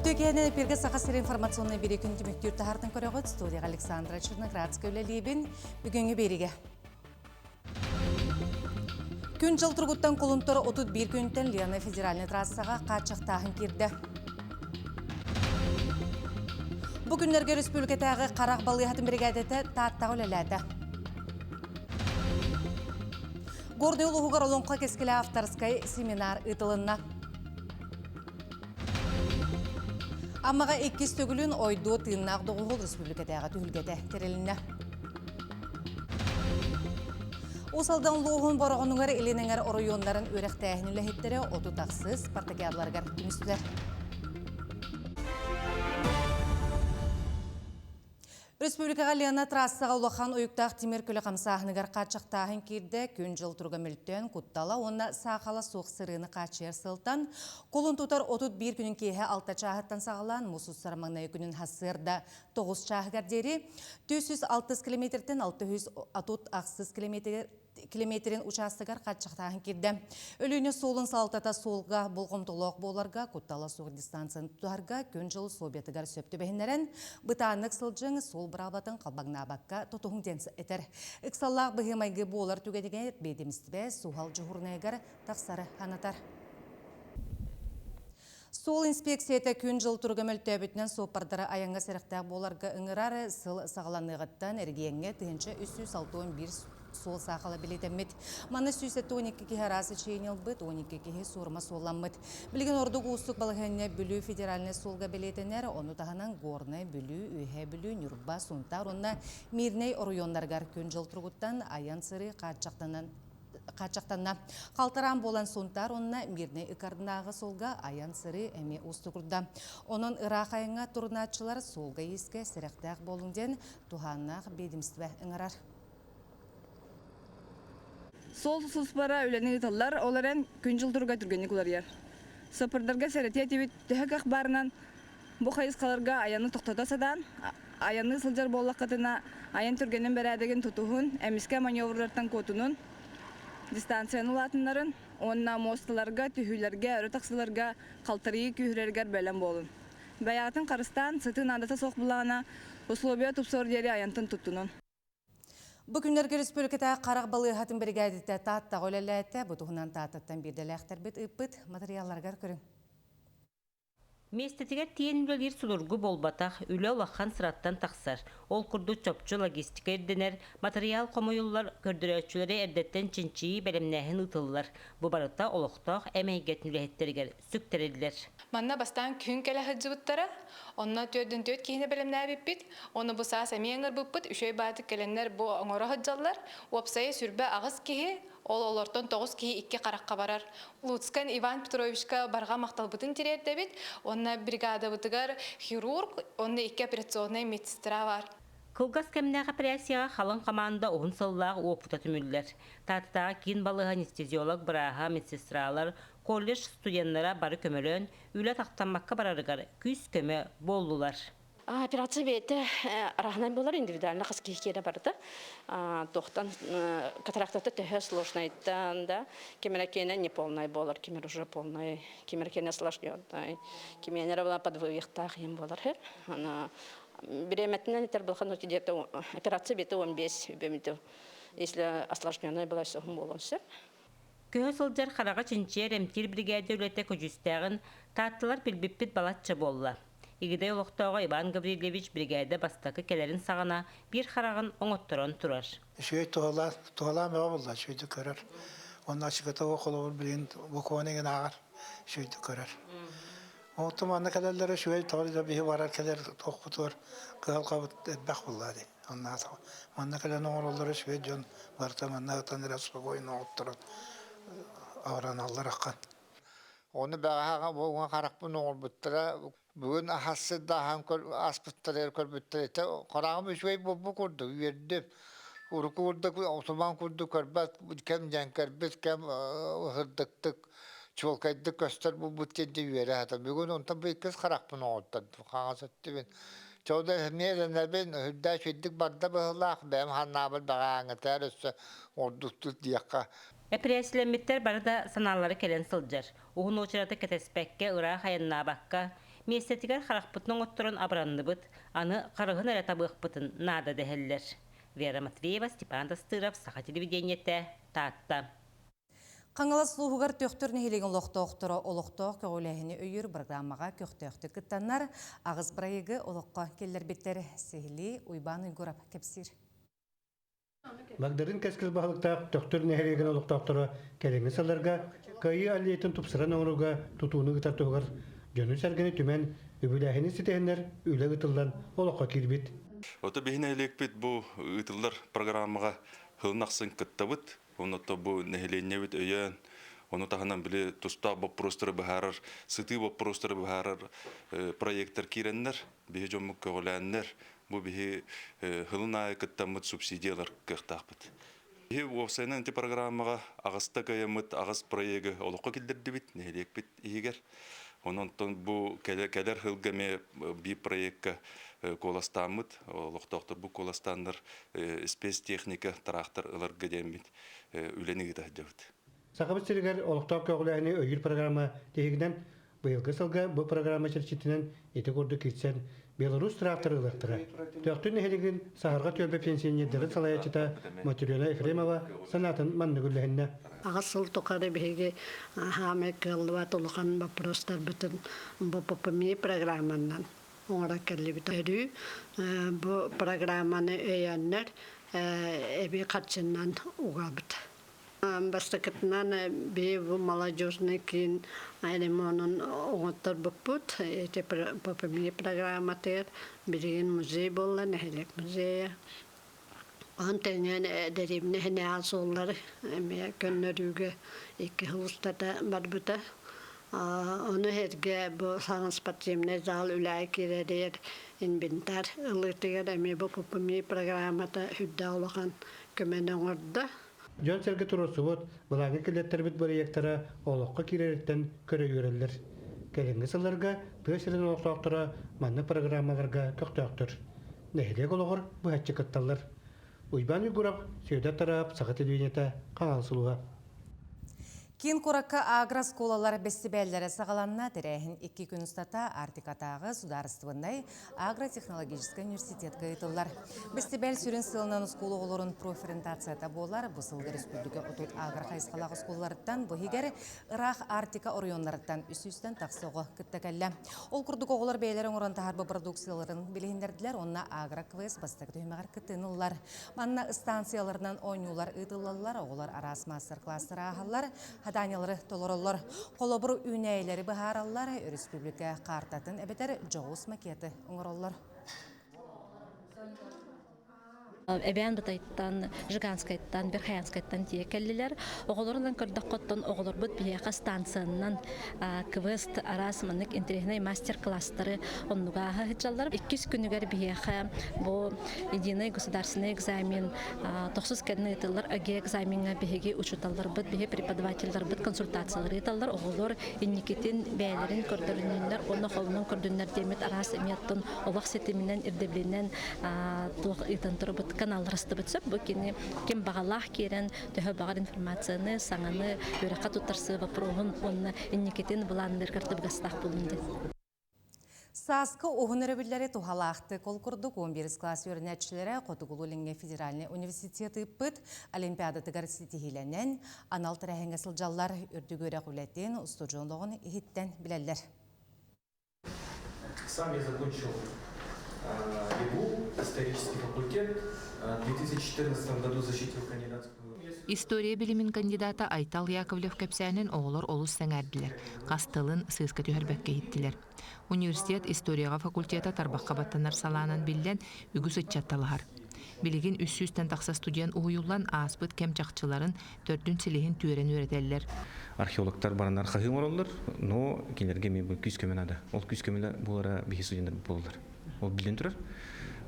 Үтүө киэһэнэн эпиргэ Саха сирин информационнай биэрии күн түмүктүүр таһаартан көрөҕүт. Студияҕа Александра Черноградская үлэлиибин. Бүгүҥҥү биэриигэ. Күн-дьыл туругуттан кулунтар 31 күнтэн Лена федеральнай трассаҕа хааччахтааһын киирдэ. Бу күннэргэ республикатааҕы харах балыыһатын биригээдэтэ Тааттаҕа үлэлээтэ. Горнай улууһугар Олоҥхо кэскилэ авторскай семинар ыытылынна. Аммаҕа иккис төгүлүн Ойдуо тыыннаах доҕуһуол республикатааҕы түһүлгэтэ тэрилиннэ. Уус Алдан улууһун Бороҕонугар Илин эҥэр оройуоннарын үөрэхтээһин үлэһиттэрэ 36 спартакиадаларыгар түмүстүлэр. Республикаҕа Лена трассаҕа улахан уйуктаах тимир көлө хамсааһыныгар хааччахтааһын киирдэ. Күн-дьыл туруга мөлтөөн, куттала уонна саахала суох сырыыны хааччыйар сылтан кулун тутар 31 күнүн киэһэ 6 чааһыттан саҕалаан муус устар маҥнайгы күнүн сарсыарда 9 чааһыгар диэри 406 километртэн 636 километр километрин учаастагар хааччахтааһын киирдэ. Өлүөнэ суолун салалтата суолга болҕомтолоох буоларга, куттала суох дистанцияны тутуһарга күн-дьыл условиятыгар сөп түбэһиннэрэн, бытааннык сылдьыҥ, суол быраабатын халбаҥнаабакка тутуһуҥ диэн этэр. Ыксаллаах быһыы-майгы буолар түгэнигэр биэдэмистибэ суһал дьуһуурунайыгар тахсары анатар. Суол инспекцията күн-дьыл туруга мөлтөөбүтүнэн суоппардары айаҥҥа сэрэхтээх буоларга ыҥырар. Сыл саҕаланыаҕыттан эрэгийиэҥҥэ 1361 суол саахала бэлиэтэммит. Манна 172 киһи араас эчэйиини ылбыт, 12 киһи суорума суолламмыт. Билигин ордук уустук балаһыанньа Бүлүү федеральнай суолга бэлиэтэнэр, ону таһынан Горнай, Бүлүү, Үөһээ Бүлүү, Ньурба, Сунтаар уонна Мирнэй оройуоннарыгар күн-дьыл туругуттан айан-сырыы хааччахтанан хааччахтанна. Халтараан буолан Сунтаар уонна Мирнэй ыккардынааҕы суолга айан-сырыы эмиэ уустугурда. Онон ыраах айаҥҥа турунааччылар суолга-иискэ сэрэхтээх буолуҥ диэн туһааннаах биэдимистибэ ыҥырар. Суол сулуспара үлэни ыыталлар, ол эрэн күн-дьыл туруга түргэнник уларыйар. Сапырдарга сэрэтиэ этибит, төһө кыах баарынан бу хайысхаларга айаны тохтото сатаан, айанныы сылдьар буоллаххытына, айан түргэнин бэрээдэгин тутуһун, эмискэ маневрлартан куотунун, дистанцияны улаатыннарын уонна муосталарга, түһүүлэргэ, өрө тахсыыларга халтарыйыы күүһүрэригэр бэлэм буолун. Бэйэҕитин харыстаан, сытыы наадата суох буллаҕына, условия тупсуор диэри айантан туттунун. Бу күннэргэ республикатааҕы харах балыыһатын биригээдэтэ Тааттаҕа үлэлээтэ. Бу туһунан Тааттаттан биирдэлээхтэрбит ыыппыт матырыйаалларыгар көрүҥ. Миэстэтигэр тиийэн үлэлиир судургу буолбатах, үлэ улахан сыраттан тахсар. Ол курдук чопчу логистика ирдэнэр, матырыйаал хомуйуллар, көрдөрөөччүлэри эрдэттэн чинчийии, бэлэмнээһин ыытыллар. Бу барыта олохтоох эм эйгэтин үлэһиттэригэр сүктэриллэр. Манна бастаан күн кэлэ сылдьыбыттара, онно түөрдүн түөрт киһини бэлэмнээбиппит, уонна бу саас эмиэ ыҥырбыппыт, үчүгэй баатык кэлэннэр бу оҥоро сылдьаллар. Уопсайа сүрбэ аҕыс киһи, Ол олортон тоҕус киһи икки харахха барар. Луцкан Иван Петровичка барҕа махталбытын тириэрдэбит. Уонна бригадабытыгар хирург, уонна икки операционнай медсестра бар. Кылгас кэмнээх операцияҕа халыҥ хамаанда уһун сыллаах уопута түмүллэр. Тааттатааҕы киин балыыһа анестезиолог бырааһа, медсестралар, колледж студеннара бары көмөлөөн, үлэ тахтаммакка барарыгар күүс-көмө буоллулар. Операция бэйэтэ араһынан буолар, индивидуально хас киһи киэнэ барыта. Туохтан катарактата төһө сложнайтан да, ким эрэ киэнэ неполная буолар, ким эрэ уже полная, ким эрэ киэнэ осложненный, ким эрэ была подвывихтаах иһин буолар. Ана бириэмэтинэн этэр былхан где-то операция бэйэтэ 15 үбэмитэ если осложненная была все буолуон сөп. Көһө сылдьар хараҕа чинчийэр эмтиир биригээдэ үлэтэ көдьүүстээҕин Таатталар билбиппит балачча буолла. Игидэй олохтооҕо Иван Гаврильевич биригээдэ бастакы кэлэрин саҕана биир хараҕын оҥотторон турар. Үчүгэй туһалаан, туһалаан бөҕө буолла, үчүгэйдик көрөр. Уонна ачыкыта холобур билигин бокуон эҥин ааҕар, үчүгэйдик көрөр. Оттон манна кэлэллэрэ үчүгэй, тоҕо диэтэр биһи барар кэлэр туохпутугар кыһалҕабыт элбэх буолла дии. Онно манна кэлэн оҥороллоро үчүгэй дьон барыта манна ытан эрэ спокойно оҥотторон абыраналлар аххан. Ону бэҕэһээ уҥа харахпын оҥорбуттара. Бүгүн аһассыт да аһан аспыттара көрбүттэр этэ. Хараҕым үчүгэй буолбут курдук үөрдүм. Урукку курдук отуман курдук көрбөт кэм дьэҥкэрбит, кэм ыһырдыктык, чуолкайдык көстөр буолбут диэн дьэ үөрэ сатам. Бүгүн онтон бу иккис харахпын оҥортордум, хаҥас өттүбүн. Чолда эмиэ эрэнэбин, үрдээх үчүгэйдик барда быһыылаах, бэйэм санаабар бэҕэһээҥҥитээр өссө ордуктук диэххэ. Эпэрээссийэлэммиттэр бары да санаалара кэлэн сылдьар. Уһун уочараты кэтэспэккэ, ыраах айаннаабакка, Миэстэтигэр харахпытын оҥотторон абыранныбыт, аны харыһын эрэ табыахпытын наада дэһэллэр. Вера Матвеева, Степан Тастыров, Саха телевидениетэ, Таатта. Хаҥалас улууһугар Төхтүр нэһилиэгин олохтоохторо олохтоох көҕүлээһини өйүүр программаҕа көхтөөхтүк кыттаннар, аҕыс бырайыагы олоххо киллэрбиттэр. Сиһилии Уйбаан Уйгурап кэпсиир. Багдарын кэскил баһылыктаах Төхтүр нэһилиэгин олохтоохторо кэлиҥҥи сылларга Кыайыы аллеятын тупсаран оҥорууга тутууну ыытар туһугар дьону-сэргэни түмэн, үбүлээһини ситиһэннэр үлэ ыытыллан олоххо киирбит. Ото биһи нэһилиэкпит бу ыытыллар программаҕа сылын ахсын кыттабыт. Онно бу нэһилиэнньэбит өйөөн, ону таһынан били тустаах боппуруостары быһаарар, сытыы боппуруостары быһаарар проектар киирэннэр, биһи дьоммут көҕүлээннэр, бу биһи сылын аайы кыттаммыт субсидиялар кыахтаахпыт. Биһи уопсайынан ити программаҕа аҕыста кыайаммыт аҕыс проегы олоххо киллэрдибит нэһилиэкпит иһигэр. Онон бу кэлэр сылга эмиэ биир проекка куоластааммыт, олохтоохторбут куоластааннар спецтехника, тыраахтар ыларга диэммит үлэни ыыта сылдьабыт. Сахабыт сиригэр олохтоох көҕүлээһини өйүүр программа тиһигинэн быйылгы сылга бу программа чэрчитинэн ити курдук киирсэн Беларусь тыраахтары ылыахтара. Төхтүр нэһилиэгин Саһарҕа түөлбэ пенсионердарын салайааччыта Матрена Ефремова санаатын маннык үллэһиннэ. Аҕыс сыл тухары биһиги хаамай кыаллыбат улахан боппуруостарбытын бу ППМИ программанан оҥорон кэллибит. Өрүү бу программаны өйөөннөр эбии харчынан угабыт. Бастакытынан биһи бу молодежный киин ремонун оҥотторбуппут. Ити ППМИ программатыгар билигин музей буолла, нэһилиэк музейа. Онон тэҥҥэ дэриэбинэ иһинээҕи суоллары эмиэ көннөрүүгэ икки сыл устата барбыта. Ону сэргэ бу саҥа спортивнай зал үлэҕэ киирэригэр инвентарь ылыытыгар эмиэ бу ППМИ программата сүрдээх улахан көмөнү оҥордо. Дьон-сэргэ туруорсубут, былааҥҥа киллэттэрбит бырайыактара олоххо киирэриттэн көрө үөрэллэр. Кэлиҥҥи сылларга тыа сирин олохтоохторо маннык программаларга көхтөөхтөр. Нэһилиэк олоҕор быһаччы кытталлар. Уйбаан Егоров, Сүөдэр Тараап, Саха телевидениета, Хаҥалас сулуһа. Киин куоракка агрооскуолалар бэстибээллэрэ саҕаланна. Тэрээһин икки күн устата Арктикатааҕы судаарыстыбаннай агротехнологическай университетка ыытыллар. Бэстибээл сүрүн сыалынан оскуола оҕолорун профориентацията буолар. Бу сылга республика 30 агро хайысхалаах оскуолаларыттан бу иһигэр ыраах Арктика оройуоннарыттан 300-тэн тахса оҕо кытта кэллэ. Ол курдук оҕолор бэйэлэрэ оҥорон таһаарбыт продукцияларын билиһиннэрдилэр уонна агроквест бастакы түһүмэҕэр кыттыыны ыллар. Манна ыстаансыйаларынан оонньуулар ыытыллаллар, оҕолор араас маастар-класстары ааһаллар, заданиелары толороллор. Холобур, үүнээйилэри быһаараллар, өрөспүүбүлүкэ каартатын эбэтэр дьоҕус макеты оҥороллор. Эбээн Бытайтан, Жиганскайтан, Верхоянскайтан тиийэ кэллилэр. Оҕолорунан көрдөххөттөн оҕолорбут биһиэхэ станциянан квест араас маннык интэриэһинэй мастер-класстары оннуга ааһа сылдьаллар. Иккис күнүгэр биһиэхэ бу единый государственный экзамен тохсус кэннэ ыытыллар АГЭ экзамеҥҥа биһиги учууталларбыт, биһи преподавателларбыт консультациялары ыыталлар. Оҕолор инникитин бэйэлэрин көрдөрүннүннэр уонна холонон көрдүннэр диэммит араас эмиэ олох ситиминэн, ирдэбилинэн туох ыытан турбут каналларыстыбыт сөп. Бу кини ким баҕалаах киирэн төһө баҕар информацияны, саҥаны үөрэххэ туттарсыы боппуруоһун уонна инникитин былаанныыргар табыгастаах буолун диэн. Сааскы уһун өрөбүллэри туһалаахтык ол курдук 11 класс үөрэнээччилэрэ Хотугулуу-Илиҥҥи федеральнай университет ыыппыт Олимпиадатыгар ситиһиилэнэн анал тэрээһиҥҥэ сылдьаллар, үрдүк үөрэх үлэтин, устудьуон олоҕун иһиттэн билэллэр. Сам я закончил ЕГУ, исторический факультет. В 2014 году защитил кандидатскую История билимин кандидата Айтал Яковлев кэпсээнин оҕолор олус сэҥээрдилэр, хас тылын сыыска түһэрбэккэ иһиттилэр. Университет историяҕа факультета тарбахха баттанар салаанан биллэн, үгүс ыччат талаһар. Билигин үс сүүстэн тахса студент уһуйуллан ааспыт кэм чахчыларын, төрдүн силиһин түөрэн үөрэтэллэр. Археологтар бараннар хаһыы оҥороллор, но кинилэргэ эмиэ күүс көмө наада. Ол күүс көмөлө буолара биһи студенттар буолаллар. Ол биллэн турар.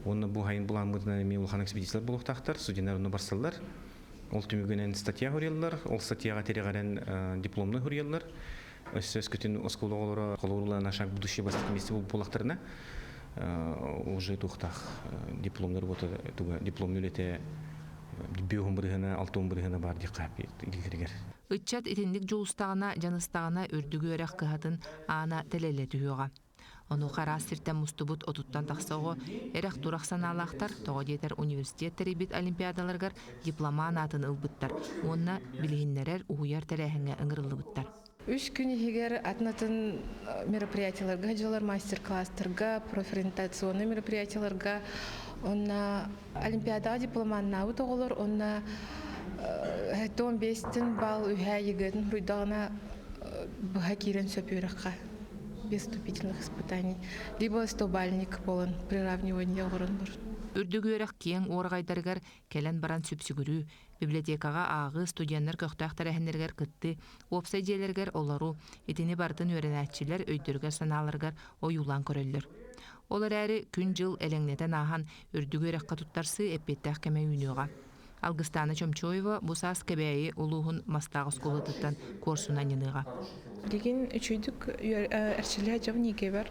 Уонна бу хайын былааммытынан эмиэ улахан экспедициялар буолуохтаахтар, студенттар онно барсаллар. Ол түмүгүнэн статья суруйаллар, ол статьяҕа тирэҕирэн дипломнай суруйаллар. Өссө өскөтүн оскуола оҕолоро холобур на шаг будущее бастакы миэстэ буоллахтарына уже туохтаах дипломнар работа туга дипломный үлэтэ биоһун бырыһына алтуон бырыһына баар диэххэ илиилэригэр. Ыччат итинник дьулустаҕына, дьаныстаҕына үрдүк үөрэх кыһатын аана тэлэллэ түһүөҕэ. Онуоха араас сиртэн мустубут отуттан тахса оҕо эрэх-турах санаалаахтар, тоҕо диэтэр университет тэрийбит олимпиадаларыгар дипломан аатын ылбыттар уонна билиһиннэрэр, уһуйар тэрээһиҥҥэ ыҥырыллыбыттар. Үс күн иһигэр атын-атын мероприятиеларга дьылар мастер-класстарга, профориентационный мероприятиеларга, онна олимпиадаҕа дипломаннаабыт оҕолор, онна 15 балл үһээ ЕГЭ-тин суруйдаҕына быһа киирэн сөп үөрэххэ без вступительных испытаний, либо стобальник буолан приравнивание оҥороннор. Үрдүк үөрэх киэҥ уораҕайдарыгар кэлэн баран сүпсүгүрүү, библиотекаҕа ааҕыы, студеннар көхтөөх тэрээһиннэригэр кыттыы, уопсай дьиэлэригэр олоруу, итини барытын үөрэнээччилэр өйдөрүгэр-санааларыгар ойуулаан көрөллөр. Ол эрээри күн-дьыл элэҥнэтэн ааһан, үрдүк үөрэххэ туттарсыы эппиэттээх кэмэ үүнүөҕэ. Алгыстаана Чомчоева бу саас Кэбээйи улууһун Мастаах оскуолатыттан куорсун анньыныаҕа. Билигин үчүйдүк эрчиллэ дьон игебер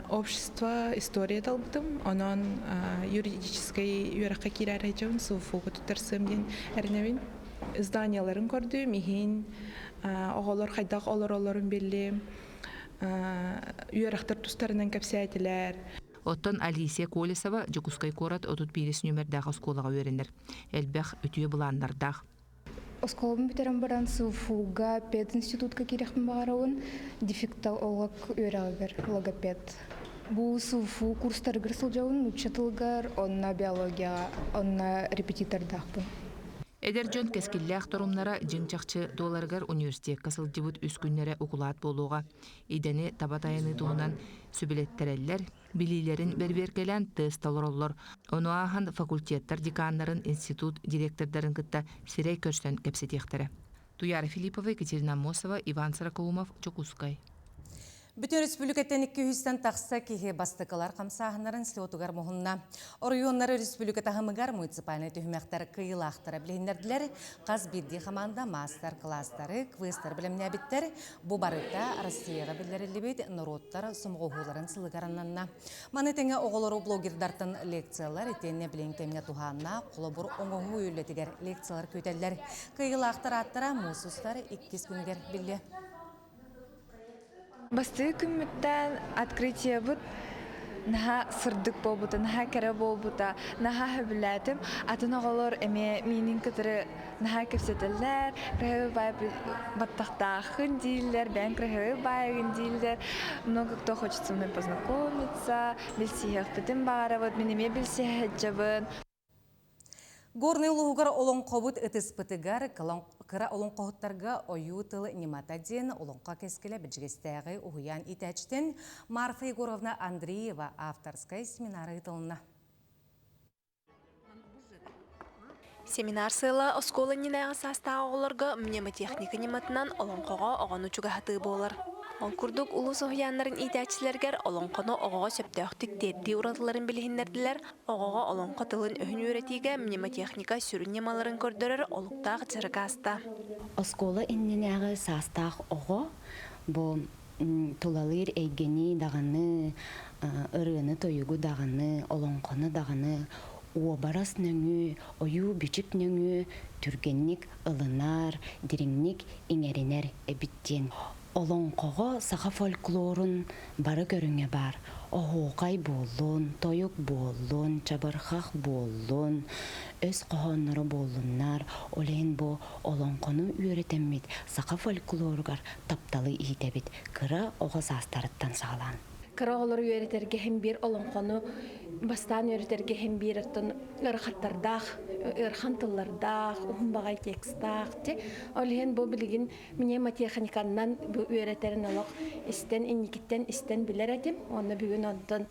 общество история талбытым онон юридическай үөрэххэ киирээри дьон СУФУга туттарсыам диэн эрэнэбин изданияларын көрдүм иһин оҕолор хайдах олороллорун биллим үөрэхтэр тустарынан кэпсээтилэр Оттон Алисия Колесова Дьокуускай куорат 31 нүөмэрдээх оскуолаҕа үөрэнэр. Элбэх үтүө былааннардаах. Оскуолабын бүтэрэн баран СУФУга пединститутка киириэхпин баҕарабын, дефектолог үөрэҕигэр логопед. Бу СУФУ курстарыгар сылдьабын, нуучча тылыгар, онно биологияҕа, онно репетитордаахпын. Эдэр дьон кэскиллээх торумнара дьиҥ-чахчы туоларыгар университекка сылдьыбыт үс күннэрэ укулаат буолуоҕа. Идэни таба тайаныы туһунан сүбэлэттэрэллэр, билиилэрин бэрбиэркэлээн тест толороллор. Ону ааһан факультеттар деканнарын, институт директордарын кытта сирэй көрсөн кэпсэтиэхтэрэ. Туяра Филиппова, Екатерина Аммосова, Иван Сорокоумов, Дьокуускай. Бүтүн республикаттан 200-тэн тахса киһи бастакылар хамсааһыннарын слетугар муһунна. Оройуоннар республика таһымыгар муниципальнай түһүмэхтэр кыйылаахтара билиһиннэрдилэр. Хас биирдии хамаанда маастар-кылаастары, квестары бэлэмнээбиттэр. Бу барыта Россияҕа биллэриллибит норуоттар сомоҕоһууларын сылыгар ананна. Маны тэҥэ оҕолору блогердартан лекциялар итиэннэ билиҥ кэмҥэ туһааннаах холобур оҥоһуу үлэтигэр лекциялар күүтэллэр. Кыайыылаахтар ааттара муус устар иккис күнүгэр биллиэ. Бастакы күммүттэн открытиебыт наһаа сырдык буолбута, наһаа кэрэ буолбута, наһаа сөбүлээтим. Атын оҕолор эмиэ миинин кытары наһаа кэпсэтэллэр, красивый бай баттахтааххын дииллэр, бэйэҥ красивый баайгын дииллэр. Много кто хочет со мной познакомиться, билсиһиэхпитин баҕарабыт, мин эмиэ билсиһэ сылдьабын. Горнай улууһугар олоҥхобут ытыспытыгар кыра олоҥхоһуттарга ойуу тыл ньымата диэн олоҥхо кэскилэ Бэдьигэстээҕи уһуйаан иитээччитин Марфа Егоровна Андреева авторскай семинары ыытылынна. Семинар сыала оскуола иннинээҕи саастаах оҕолорго мнемотехника ньыматынан олоҥхоҕо оҕону чугаһатыы буолар. Ол курдук улуус уһуйааннарын иитээччилэригэр олоҥхону оҕоҕо сөптөөхтүк тиэрдии уратыларын билиһиннэрдилэр, оҕоҕо олоҥхо тылын-өһүн үөрэтиигэ мнемотехника сүрүн ньымаларын көрдөрөр олуктаах дьарык ааста. Оскуола иннинээҕи саастаах оҕо бу тулалыыр эйгэни даҕаны, ырыаны-тойугу даҕаны, олоҥхону даҕаны уобарас нөҥүө, ойуу-бичик нөҥүө түргэнник ылынар, дириҥник иҥэринэр эбит диэн. Олоҥхоҕо саха фольклорун бары көрүҥэ баар. Оһуохай буоллун, тойук буоллун, чабырҕах буоллун, өс хоһоонноро буоллуннар, ол иһин бу олоҥхону үөрэтэммит саха фольклоругар тапталы иитэбит кыра оҕо саастарыттан саҕалаан. Кыра оҕолору үөрэтэргэ иһин биир олоҥхону бастаан үөрэтэргэ иһин биир оттон ыарахаттардаах, ыарахан тыллардаах, уһун баҕай текстаах. Ол иһин бу билигин мнемотехниканнан бу үөрэтэрин олох истэн инникиттэн истэн билэр этим. Уонна бүгүн онтон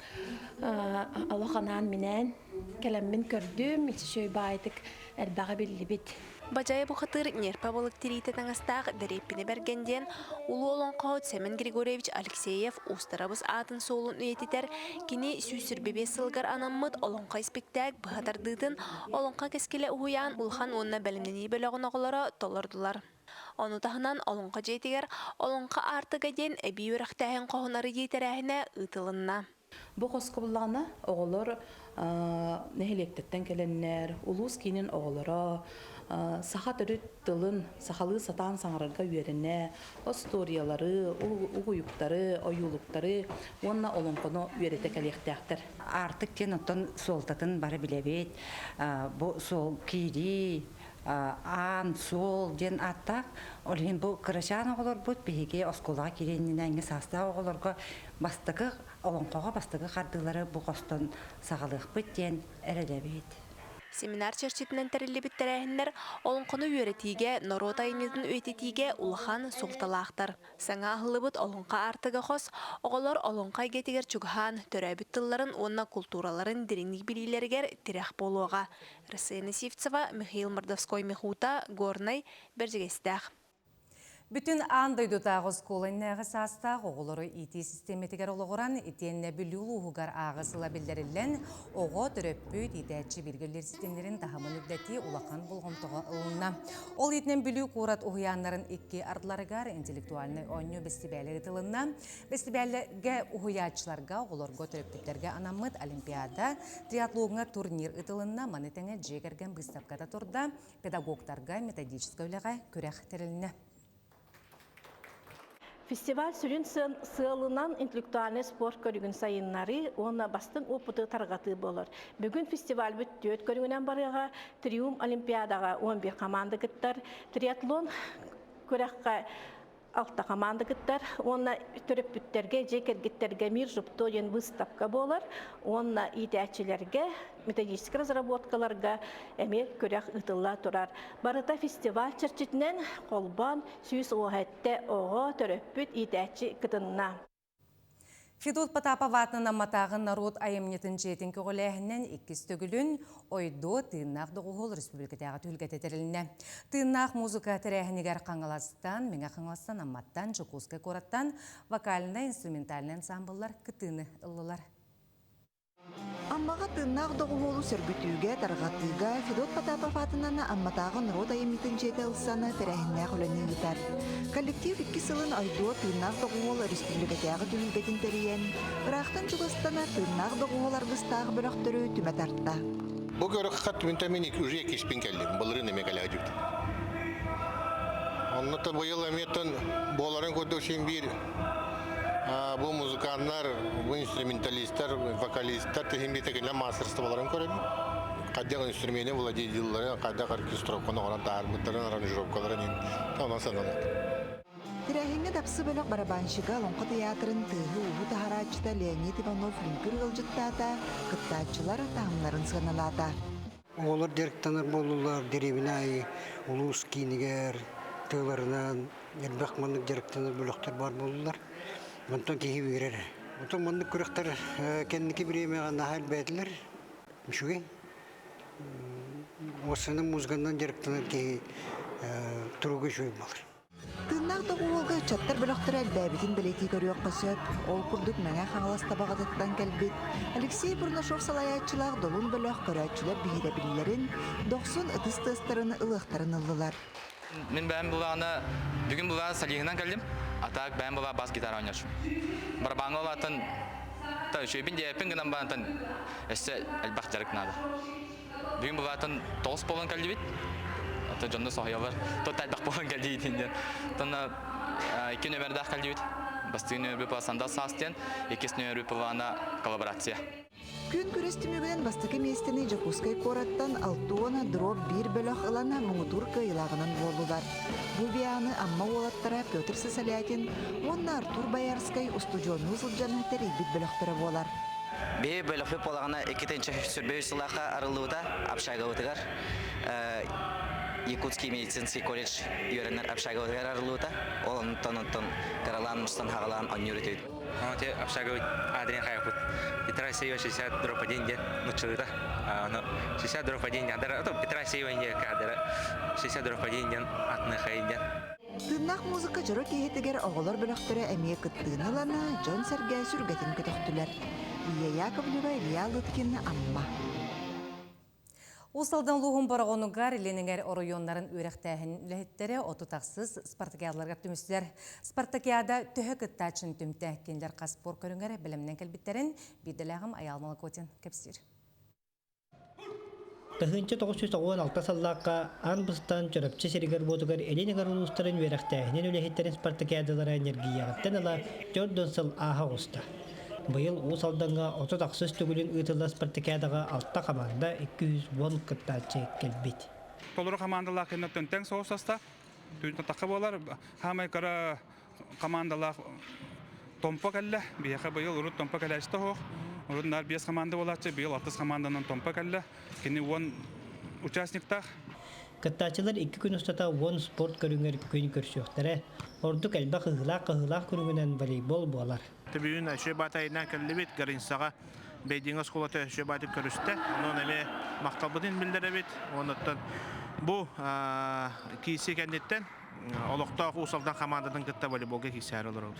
олох анаан-минээн кэлэммин көрдүм, үчүгэй баайдык элбэҕи биллибит. Бадьайа бухатыыр ньиэрпэ балык тириитэ таҥастаах Дэриэппинэ Бэргэн диэн улуу олоҥхоһут Сэмэн Григорьевич Алексеев Уустарабыс аатын-суолун үйэтитэр кини 125 сылыгар анаммыт олоҥхо испиктээк быһа тардыытын Олоҥхо кэскилэ уһуйаан улахан уонна бэлэмнэнии бөлөҕүн оҕолоро толордулар. Ону таһынан Олоҥхо дьиэтигэр Олоҥхо аартыга диэн эбии үөрэхтээһин хоһун арыйыы тэрээһинэ ыытылынна. Бу хоско буллаҕына оҕолор нэһилиэктэртэн кэлэннэр, улуус киинин оҕолоро саха төрүт тылын сахалыы сатаан саҥарарга үөрэнэ, остуоруйалары, угуйуктары, ойуулуктары уонна олоҥхону үөрэтэ кэлиэхтээхтэр. Аартык диэн оттон суолтатын бары билэбит. Бу суол киирии, аан, суол диэн ааттаах. Ол иһин бу кырачаан оҕолорбут биһиги оскуолаҕа киириэннинээҥҥи саастаах оҕолорго бастакы олоҥхоҕо бастакы хардыылары бу хостон саҕалыахпыт диэн эрэлэбит. Семинар чэрчитинэн тэриллибит тэрээһиннэр олоҥхону үөрэтиигэ, норуот айымньытын үйэтитиигэ улахан суолталаахтар. Саҥа аһыллыбыт Олоҥхо аартыга хос оҕолор олоҥхо эйгэтигэр чугаһаан, төрөөбүт тылларын уонна култуураларын дириҥник билиилэригэр тирэх буолуоҕа. Рассеяна Сивцева, Михаил Мордовской-Михута, Горнай, Бэрдьигэстээх. Бүтүн аан дойдутааҕы оскуола иннээҕи саастаах оҕолору иитии систиэмэтигэр олоҕуран, итиэннэ Бүлүү улууһугар ааҕыы сыла биллэриллэн, оҕо, төрөппүт, иитээччи бииргэ үлэлиир ситимнэрин таһымын үрдэтии улахан болҕомтоҕо ылынна. Ол иитинэн Бүлүү куорат уһуйааннарын икки ардыларыгар интеллектуальнай оонньуу бэстибээлэ ыытылынна. Бэстибээлгэ уһуйааччыларга, оҕолорго, төрөппүттэргэ анаммыт олимпиада, триатлоҥҥа турнир ыытылынна. Маны тэҥэ дьиэ кэргэн быыстапката турда. Педагогтарга методическай үлэҕэ күрэх тэрилиннэ. Фестиваль сүрүн сыалынан интеллектуальнай спорт көрүҥүн сайыннарыы уонна бастыҥ опыты тарҕатыы буолар. Бүгүн фестивальбыт түөрт көрүҥүнэн барыаҕа. Триумф Олимпиадаҕа 11 хамаанда кыттар. Триатлон күрэххэ алта хамаанда кыттар уонна төрөппүттэргэ, дьиэ кэргиттэргэ Мир Жупто диэн выставка буолар уонна иитээччилэргэ методическай разработкаларга эмиэ күрэх ыытылла турар. Барыта фестиваль чэрчитинэн холбоон 117 оҕо, төрөппүт, иитээччи кытынна. Федот Потапов аатынан Амматааҕы норуот айымньытын дьиэтин көҕүлээһининэн иккис төгүлүн Ойдуо тыыннаах доҕуһуол республикатааҕы түһүлгэтэ тэрилиннэ. Тыыннаах музыка тэрээһинигэр Хаҥаластан, Мэҥэ Хаҥаластан, Амматтан, Дьокуускай куораттан вокальнай-инструментальнай ансаамбыллар кыттыыны ыллылар. Аммаҕа тыыннаах доҕуһуолу сөргүтүүгэ, тарҕатыыга Федот Потапов аатынан Амматааҕы норуот айымньытын дьиэтэ ылсан тэрээһиннээх үлэни ыытар. Коллектив икки сылын Ойдуо тыыннаах доҕуһуол республикатааҕы түһүлгэтин тэрийэн, ыраахтан-чугастан тыыннаах доҕуһуол аргыстаах бөлөхтөрү түмэ тарта. Бу көрөххө түмүнтэн уже иккиспин кэллим, былырыын эмиэ кэлээдьибит. Онно быйыл эмиэ буоларын курдук син биир Бу музыканнар, бу инструменталистар, вокалисттар тиһин биэтэкинэн маастарыстыбаларын көрөбүн. Хайдах инструмени владеделларын, хайдах оркестровканы оҥорон таһаарбыттарын, аранжировкаларын онон сананар. Тэрээһиҥҥэ Дапсы бөлөх барабанщига Олоҥхо тыйаатырын тыаһы-ууһу таһарааччыта Леонид Иванов лүҥкүр ыалдьыттаата, кыттааччылар таһымнарын сыаналаата. Оҕолор дьарыктанар буоллулар, дэриэбинэ аайы улуус киинигэр, тыаларынан элбэх маннык дьарыктанар бөлөхтөр баар буоллулар. Онтон киһи үөрэр. Оттон маннык күрэхтэр кэнники бириэмэҕэ наһаа элбээтилэр. Үчүгэй. Уоссанан музыканан дьарыктанар киһи туруга үчүгэй буолар. Тыыннаах доҕуһуолга ыччаттар бөлөхтөрө элбээбитин бэлиэтии көрүөххэ сөп. Ол курдук Мэҥэ Хаҥалас Табаҕатыттан кэлбит Алексей Бурнашов салайааччылаах Долун бөлөх көрөөччүлэр биһирэбиллэрин, дохсун ытыс тыастарын ылыахтарын ыллылар. Мин бэйэм былаана бүгүн былаана солиһынан кэллим. А так бэйэм была бас гитара ойночум. Барабаҥҥа улаатан та үчүгэйбин диэппин гынан барантан өссө элбэх дьарык наада. Бүгүн былаатын 9 буолан кэллибит. Ото дьонно соһуйаллар. Тот элбэх буолан кэллиитин диэн. Тонна икки нөмердаах кэллибит. Бастыҥ нөмер была сандал саас диэн, иккис нөмер была коллаборация. Күн күрэс түмүгүнэн бастакы миэстэни Дьокуускай куораттан Алтуона дроп биир бөлөх ылан муҥутуур кыайыылааҕынан буоллулар. Бу бианы Амма уолаттара Петр Сысолятин уонна Артур Боярскай устудьуоннуу сылдьан тэрийбит бөлөхтөрө буолар. Биһи бөлөхпүт буолаҕына иккитинчи сүрбэ үс сыллаахха арыллыбыта общагабытыгар Якутский медицинский колледж үөрэнэр общагабытыгар арыллыбыта. Ол онтон онтон кыралаан мустан хаҕалаан онньуур үтүбүт. Те общагабыт адрен хайаппыт. Петра Сеева 60 дробь 1 диэн нуччалыыта. Ону 60 дробь 1 диэн Петра Сеева диэн 60 дробь 1 диэн атыны хайын диэн. Тыыннаах музыка дьоро киэһэтигэр оҕолор бөлөхтөрө эмиэ кыттыыны ылан, дьон-сэргэ сүргэтин көтөхтүлэр. Ия Яковлева, Илья Лыткин, Амма. Уус Алдан улууһун Бороҕонугар Илин эҥэр оройуоннарын үөрэхтээһин үлэһиттэрэ 36 спартакиадаларыгар түмүстүлэр. Спартакиада төһө кыттааччыны түмтэ? Кинилэр хас спорт көрүҥэр бэлэмнэн кэлбиттэрин биирдэлээҕим Айаал Молокотин кэпсиир. 1996 сыллаахха аан бастаан Чурапчы сиригэр-уотугар Илин эҥэр улуустарын үөрэхтээһинин үлэһиттэрин спартакиадалара ньиргийиэҕиттэн ыла 40 сыл ааһа оҕуста. Быйыл Уус Алдаҥҥа 38 төгүлүн ыытыллар спартакиадаҕа алта хамаанда 210 кыттааччы кэлбит. Толору хамаандалаах кэнниттэн тэҥ соҕус састаап. Тахха буолар. Хаамай кыра хамаандалаах Томпо кэллэ. Биһиэхэ быйыл урут Томпо кэлээччитэ суох. Урут наар биэс хамаанда буолааччы, быйыл алтыс хамаанданан Томпо кэллэ. Кини 10 участниктаах. Кыттааччылар икки күн устата 10 спорт көрүҥэр күн көрсүөхтэрэ. Ордук элбэх ыһыылаах-хаһыылаах көрүҥүнэн волейбол буолар. Бүгүн Өсүө Баатайынан кэллибит Горинцаҕа Бэйдиҥ оскуолата Өсүө Баатый көрүстэ. Онон эмиэ махталбытын биллэрэбит. Онуттан бу киирсии кэнниттэн олохтоох Уус Алдан хамаандатын кытта волейболга киирсээри олоробут.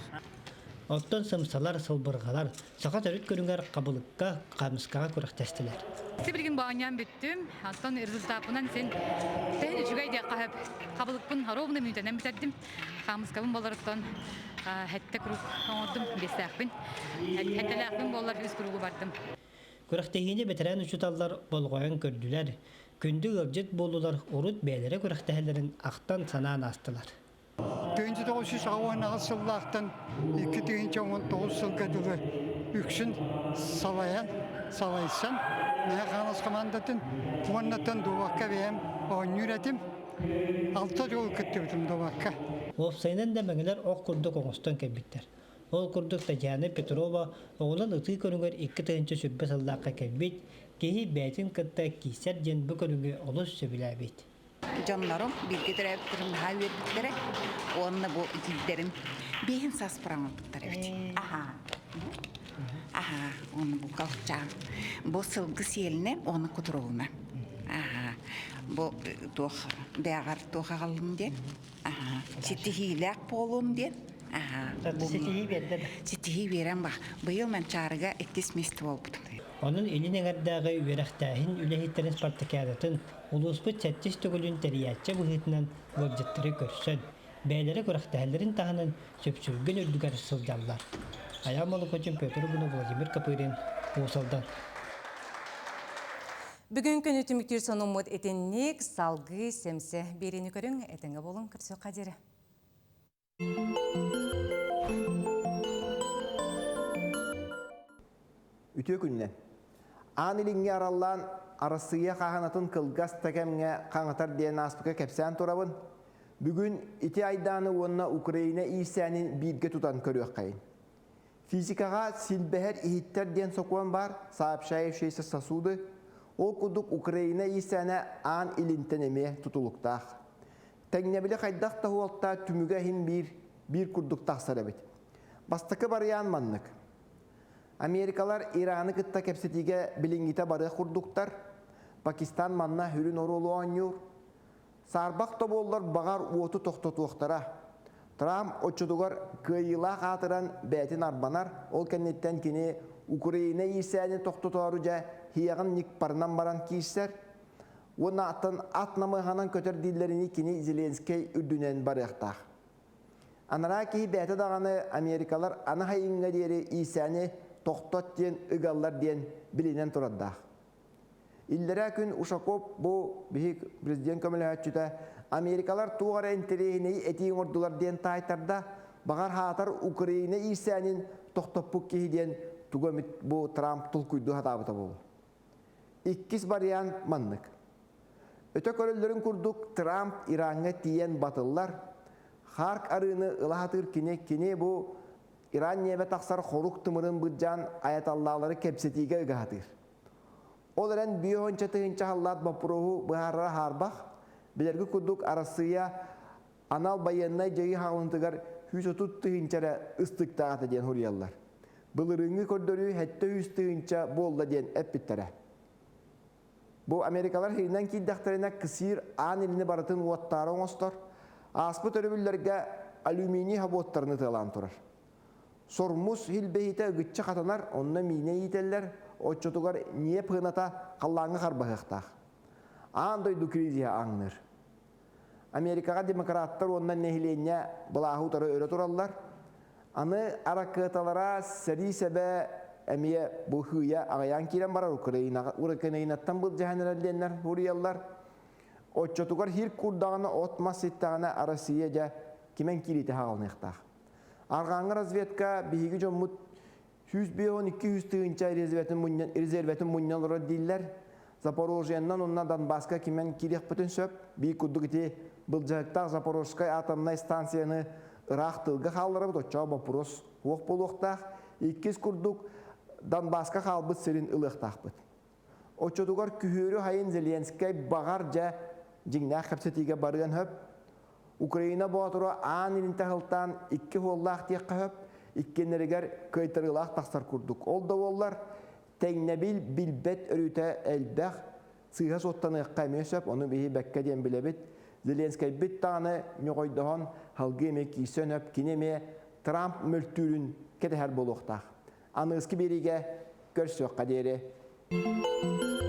Оттон сымсалар, сылбырҕалар саха төрүт көрүҥэр хабылыкка, хаамыскаҕа күрэхтэстилэр. Сибилигин баанньаан бүттүм. Оттон результаппынан син тэһин үчүгэй диэххэ сөп. Хабылыкпын ровно мүнүүтэнэн бүтэрдим. Хаамыскабын болоруттан хэттэ круг оҥордум, биэстээхпин. Хэттэлээхпин буоллар үс кругу бардым. Күрэхтэһиини бэтэрээн учууталлар болҕойон көрдүлэр, күндү ыалдьыт буоллулар, урут бэйэлэрэ күрэхтэһэллэрин ахтан-санаан аастылар. 1998 сыллаахтан 2019 сылга дылы үксүн салайан, салайсан, Мэҥэ Хаҥалас командатын уоннаттан дуобакка бэйэм оонньуур этим. Алта жыл кыттыбытым дуобакка. Уопсайынан да мэҥэлэр ох курдук оҥостон кэлбиттэр. Ол курдук Татьяна Петрова оҕунан ытыы көрүҥэр 2020 сыллаахха кэлбит, киһи бэйэтин кытта киирсэр диэн бу көрүҥү олус сөбүлээбит. Дьоннорум бииргэ төрөөбүттэрим наһаа үөрбүттэрэ уонна бу итиирдэрим биэһин саас оҥорбуттар эбит. Аһаа. Аһаа, уонна бу калчаан. Бу сылгы сиэлинэн уонна кутуругунан. Аһаа. Бу туох бэҕэр туох аҕаллым диэн. Аһаа. Ситиһиилээх буолуом диэн. Аһаа. Ситиһии биэрдэ да? Ситиһии биэрэн ба. Быйыл Манчаарыга иккис миэстэ буолбутум. Онон Илин эҥэрдээҕи үөрэхтээһин үлэһиттэрин спартакиадатын улууспут сэттис төгүлүн тэрийээччи быһыытынан ыалдьыттары көрсөн, бэйэлэрэ күрэхтэһэллэрин таһынан сүпсүлгэн үрдүгэр сылдьаллар. Айаан Молокочин, Петр Угунов, Владимир Копырин, Уус Алдан. Бүгүн күнү түмүктүүр сонуммут итинник, салгыы сэмсэ биэриини көрүҥ, этэҥҥэ буолуҥ, көрсүөххэ диэри. Үтүө күнүнэн. Аан Илиҥҥи араллаан Арассыыйа хаһаанатын кылгас да кэмҥэ хаҥатар диэн ааспыкка кэпсээн турабын. Бүгүн ити айдааны уонна Украина иирсээнин бииргэ тутан көрүөххэйин. Физикаҕа силбэһэр иһиттэр диэн сокуон баар, сообщающиеся сосуды. Ол курдук Украина иирсээнэ Аан Илинтэн эмиэ тутулуктаах. Тэҥнэбили хайдах да уолта түмүгэ иһин биир, биир курдук тахсар эбит. Бастакы барыйаан маннык. Америкалар Ираны кытта кэпсэтиигэ билиҥҥитэ барыах курдуктар. Пакистан манна үрүн оруолу оонньуур. Саарбах да буоллар баҕар уоту тохтотуохтара. Трамп оччотугар кыайыылаах аатыран бэйэтин арбанар, ол кэнниттэн кини Украина иирсээнин тохтотоору дьэ хиэҕин никпарынан баран киирсэр. Уонна аттан ат намыһанан көтөр дииллэринии кини Зеленскэй үрдүнэн барыахтаах. Анараа киһи бэйэтэ даҕаны Америкалар аны хайыҥҥа диэри иирсээни тохтот диэн ыгаллар диэн билинэн турардаах. Иллэрээ күн Ушаков бу биһик президент көмөлөһөөччүтэ Америкалар туох эрэ интэриэһинэйи этии оҥордулар диэн таайтарда, баҕар хаатар Украина иирсээнин тохтоппут киһи диэн тугу эмит бу Трамп толкуйдуу сатаабыта буолуо. Иккис вариант маннык. Өтө көрөллөрүн курдук Трамп Ираҥҥа тиийэн батыллар, Харк арыыны ыла сатыыр кини кини бу Иран ньиэбэ тахсар хорук тымырын быдьаан аяталлаалары кэпсэтиигэ ыга сатыыр. Ол эрэн биэһонча тыһыынча халлаат боппуруоһу быһаарара хаарбах, билэрги курдук Арассыыйа анал байыаннай дьайыы хаалынтыгар 130 тыһыынча эрэ ыстыктаах этэ диэн суруйаллар. Былырыыҥҥы көрдөрүү 700 тыһыынча буолла диэн эппиттэрэ. Бу Америкалар хиринэн киирдэхтэринэ КСИР аан илини барытын уоттаары оҥостор, ааспыт өрөбүллэргэ алюминий хобуоттарын ытыалаан турар. Сормус хилбэһиитэ ыгыччы хатанар, онно миинэ иитэллэр, оччотугар ньиэп һыната халлааҥҥа харбаһыахтаах. Аан дойду кризиһэ ааҥныыр. Америкаҕа демократтар уонна нэһилиэнньэ былааһы утары өрө тураллар. Аны аракыаталара сэрии сэбэ эмиэ бу хыыйа аҕыйаан киирэн барар Украинаҕа Украинаттан былдьаһан эрэр диэннэр суруйаллар. Оччотугар хир курдаҕына от-мас ситтэҕинэ Россия дьэ кимэн киириитэ хаалыныахтаах. Арҕааҥҥы разведка биһиги дьоммут 152 тыһыынча резервэтин мунньан олорор дииллэр. Запорожьеннан уонна Донбасска кимэн киириэхпитин сөп. Биир курдук ити былдьаһыктаах Запорожскай атомнай станцияны ыраах тылга хаалларабыт, оччоҕо боппуруос суох буолуохтаах. Иккис курдук Донбасска хаалбыт сирин ылыахтаахпыт. Оччотугар күһүөрү хайын Зеленскэй баҕар дьэ дьиҥнээх кэпсэтиигэ барыан сөп. Украина боотура аан илин таһылтаан икки уоллаах диэххэ сөп, иккиэннэригэр кыайтарыылаах тахсар курдук. Ол да буоллар, тэҥнэбил билбэт өрүтэ элбэх, сыыһа суоттаныахха эмиэ сөп, ону биһи бэккэ диэн билэбит. Зеленскэйбит даҕаны ньоҕойдоһон халгыы эмиэ киирсэн сөп, кини эмиэ Трамп мөлтүүрүн кэтэһэр буолуохтаах. Аныгыскы биэриигэ көрсүөххэ диэри.